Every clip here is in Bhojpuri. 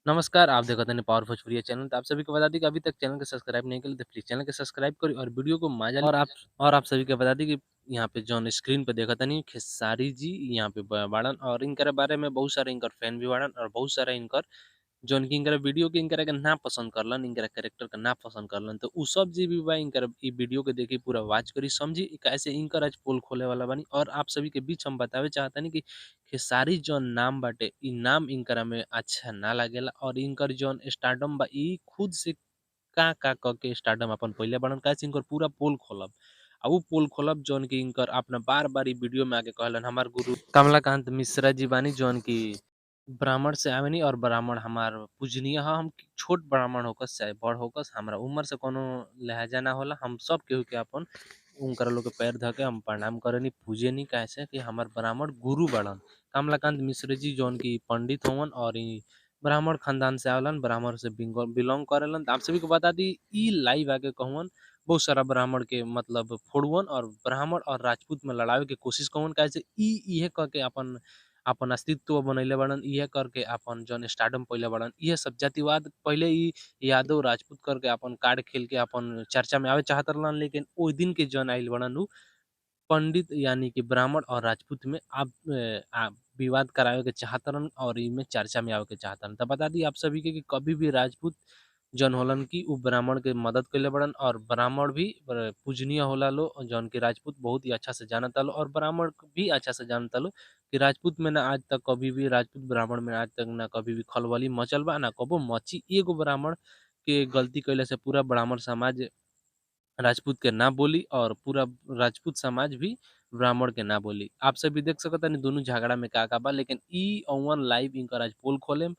नमस्कार, आप देखत तानी पावर भोजपुरिया चैनल। तो आप सभी को बता दी कि अभी तक चैनल के सब्सक्राइब नहीं करी तो प्लीज चैनल के सब्सक्राइब करी और वीडियो को मजा। और आप सभी के बता दी कि यहाँ पे जौन स्क्रीन पे देखत तानी खेसारी जी यहाँ पे बाड़न और इनकर बारे में बहुत सारे इनकर फैन भी बाड़न और बहुत सारा इनकर जौन की इनकर वीडियो के इनकरा के ना पसंद करलन, इनकर कैरेक्टर के ना पसंद करलन। तो उ सब जे भी बा इनकर इ वीडियो के देखी पूरा वॉच करी समझी कैसे इनकर आज पोल खोले वाला बानी। और आप सभी के बीच हम बतावे चाहतानी कि खेसारी जौन नाम बाटे इ नाम इनकरा में अच्छा ना लागेला और इनकर जौन स्टारडम बा इ खुद से का-का क के स्टारडम अपन पइले बाड़न। काहे से इनकर पूरा पोल खोलब आ उ पोल खोलब जौन की इनकर अपना बार-बार इ वीडियो में आके कहलन हमार गुरु कमलाकांत मिश्रा जी बानी जौन की ब्राह्मण से आवेनी और ब्राह्मण हमार पूजनीय ह। हम छोट ब्राह्मण होकस चाहे बड़ होकस, हमरा उम्र से कोनो लिहाजा ना होला। हम सब केहू के अपन उनकरा लोग के पैर धऽ के हम प्रणाम करेनी, पूजेनी, काहे से कि हमार ब्राह्मण गुरु बाड़न। कमलाकांत मिश्र जी जौन की पंडित हवन और इ ब्राह्मण खानदान से आवेलन, ब्राह्मण से बिलोंग करेलन। त आप सभी को बता दी इ लाइव आके कहवन बहुत सारा ब्राह्मण के मतलब फोड़ुअन और ब्राह्मण और राजपूत में लड़ावे के कोशिश कहवन। काहे से इ इहे कह के अपन अपन अस्तित्व बनैले बाड़न, इहे करके अपन जौन स्टारडम पइले बाड़न। इहे सब जातिवाद पहिले इ यादव राजपूत करके अपन कार्ड खेल के अपन चर्चा में आवे चाहत रहलन, लेकिन ओहि दिन के जौन आइल बाड़न उ पंडित यानी कि ब्राह्मण और राजपूत में आप विवाद करावे के चाहत रहन और इमे चर्चा में आवे के चाहत रहन। त बता दी आप सभी के कि कभी भी राजपूत जौन होलन की उ ब्राह्मण के मदद कइले बाड़न और ब्राह्मण भी पूजनीय होला लो जौन की राजपूत बहुत ही अच्छा से जानता लो और ब्राह्मण भी अच्छा से जानता लो कि राजपूत में ना आज तक कभी भी राजपूत ब्राह्मण में आज तक ना कभी भी खलबली मचल बा ना कबो मची। एगो ब्राह्मण के गलती कइला से पूरा ब्राह्मण समाज राजपूत के ना बोली और पूरा राजपूत समाज भी ब्राह्मण के ना बोली। आप सभी देख सकतानी दुनू झगड़ा में का-का बा, लेकिन इ औवन लाइव इनकर आज पोल खोलेम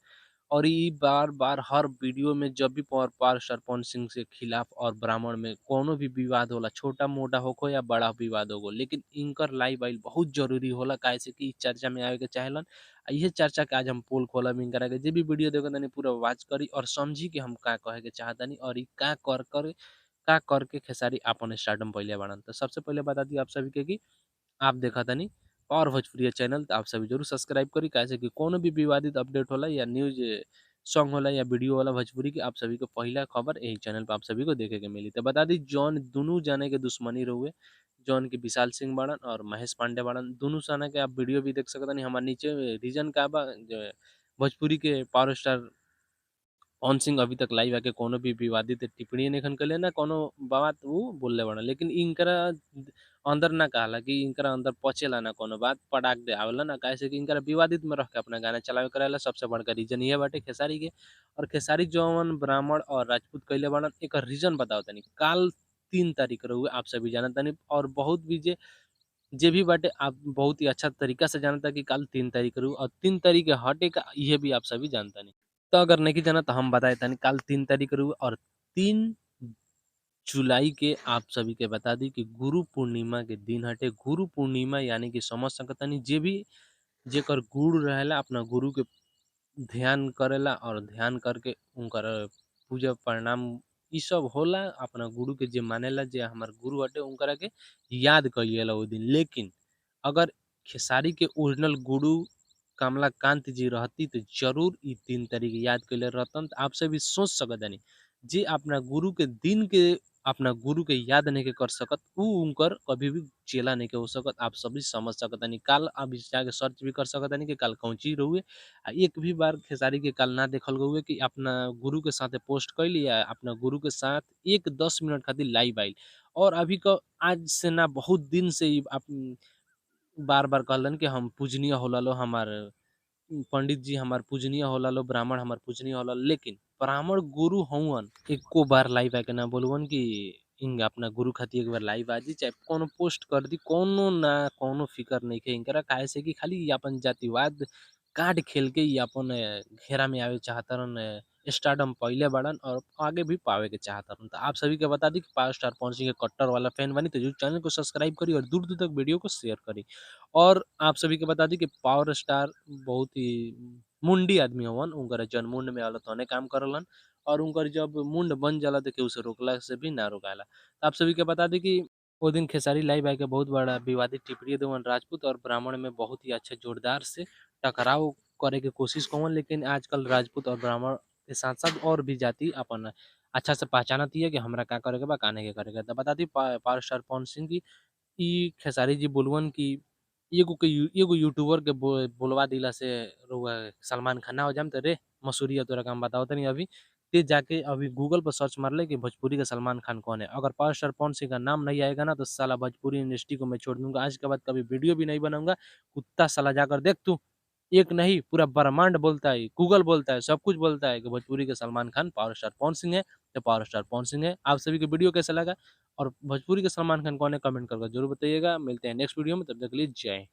और इ बार-बार हर वीडियो में जब भी power power star Pawan Singh से खिलाफ और ब्राह्मण में कोनो भी विवाद होला, छोटा-मोटा होखो या बड़ा विवाद होखो, लेकिन इनकर लाइव आइल बहुत जरूरी होला। काहे से कि इ चर्चा में आवे के चाहेलन। आ इहे चर्चा के आज हम पोल खोलब इनकरा के। जे भी वीडियो देखतानी पूरा वॉच करी और समझी कि हम का कहे के चाहतानी और इ का कर कर का करके खेसारी आपन स्टारडम पइले बाड़न। तो सबसे पहले बता दी आप सभी के कि आप देखतानी पावर भोजपुरिया चैनल, तो आप सभी जरूर सब्सक्राइब करी। काहे से कि कोनो भी विवादित अपडेट होला या न्यूज़ सॉन्ग होला या वीडियो होला भोजपुरी के, आप सभी को पहिला खबर यही चैनल पे आप सभी को देखे के मिली। तो बता दी जौन दुनू जाने के दुश्मनी रहुए, जौन की विशाल सिंह बाड़न और महेश पांडे बाड़न, दुनू जाने के आप वीडियो भी देख सकतानी। हमार नीचे रीजन का बा भोजपुरी के पावर स्टार पवन सिंह अभी तक लाइव आके कोनो भी विवादित टिप्पणी नइखन कइले, ना कोनो बात उ बोलले बाड़न। लेकिन इनकरा अंदर ना कहाला कि इनकरा अंदर पचेला ना कोनो बात, पटाक दे आवेला ना। काहे से कि इनकरा विवादित में रह के अपना गाना चलावे के रहेला। सबसे बड़का रीजन इहे बाटे खेसारी के। और खेसारी जौन ब्राह्मण और राजपूत कइले बाड़न एकर रीजन बतावतानी। काल 3 तारीख रहुए, आप सभी जानतानी और बहुत भी जे भी बाटे आप बहुत ही अच्छा तरीका से जानता कि काल 3 तारीख रहुए और 3 तारीख के हटे का इहे भी आप सभी जानतानी। तो अगर नहीं जाना तो हम बताए तानी काल 3 तारीख रहुए और 3 जुलाई के आप सभी के बता दी कि गुरु पूर्णिमा के दिन हटे। गुरु पूर्णिमा यानी कि समझ सकतानी जे भी जेकर गुरु रहेला अपना गुरु के ध्यान करेला और ध्यान करके उनकर पूजा प्रणाम इ सब होला। अपना गुरु के जे मानेला जे हमार गुरु हटे उनकरा के याद कइला ओ दिन। लेकिन अगर खेसारी के ओरिजिनल गुरु कमलाकांत जी रहती तो जरूर इ 3 तारीख याद कइले रहतन। त आप सभी सोच सकतानी जे अपना गुरु के दिन के अपना गुरु के याद नइखे कर सकत उ उनकर कभी भी चेला नइखे हो सकत। आप सभी समझ सकतानी। काल आप जाके सर्च भी कर सकतानी कि काल कौन चीज रहुए। आ एक भी बार खेसारी के काल ना देखल गउए कि अपना गुरु के साथे पोस्ट कइली या अपना गुरु के साथ 1-10 मिनट खातिर लाइव आइल। और अभी क आज से ना बहुत दिन से इ आप बार-बार कहलन कि हम पूजनीय होला लो, हमार पंडित जी हमार पूजनीय होला लो, ब्राह्मण हमार पूजनीय होला। लेकिन ब्राह्मण गुरु हउवन एको बार लाइव आके ना बोलवन कि इन अपना गुरु खातिर एक बार लाइव आ जी, चाहे कोनो पोस्ट कर दी, कोनो ना कोनो फिकर नइखे इनकरा। काहे से कि खाली इ अपन जातिवाद कार्ड खेल के इ अपन घेरा में आवे चाहतरन, स्टारडम पइले बाड़न और आगे भी पावे के चाहतरन। तो आप सभी के बता दी कि पावर स्टार पवन सिंह के कट्टर वाला फैन बानी तो जरूर चैनल को सब्सक्राइब करी और दूर-दूर तक वीडियो को शेयर करी। और आप सभी के बता दी कि पावर स्टार बहुत ही मुंडी आदमी हवन, उनकर जौन मुंड में आवेला तौने काम करलन और उनकर जब मुंड बन जाला तो केहू से रोकला से भी ना रोकाला। तो आप सभी के बता दी कि ओ दिन खेसारी लाइव आके बहुत बड़ा विवादित टिप्पणी देवन राजपूत और ब्राह्मण में बहुत ही अच्छा जोरदार से टकराव करे के कोशिश कवन, लेकिन आजकल राजपूत और ब्राह्मण के साथ-साथ और भी जाति अपन अच्छा से पहचानती है कि हमरा का करे के बा, का नहीं करे के। तो बता the power star Pawan Singh की ई खेसारी जी बोलवन की एगो यूट्यूबर के बोलवा दिला से रउआ सलमान खान ना हो जाम त रे मसूरिया तोरा के हम बतावत तनी अभी। ते जाके अभी गूगल पर सर्च मार ले कि भोजपुरी का सलमान खान कौन है। अगर पावर स्टार पवन सिंह का नाम नहीं आएगा ना तो साला भोजपुरी इंडस्ट्री को मैं छोड़ दूँगा। आज के बाद कभी वीडियो भी नहीं बनाऊँगा। कुत्ता साला जाकर देख तू, एक नहीं पूरा ब्रह्मांड बोलता है, गूगल बोलता है, सब कुछ बोलता है कि भोजपुरी के सलमान खान पावर स्टार पवन सिंह है, तो पावर स्टार पवन सिंह है। आप सभी को वीडियो कैसा लगा और भोजपुरी के सलमान खान कौन है कमेंट करके जरूर बताइएगा। मिलते हैं नेक्स्ट वीडियो में, तब तक के लिए जय।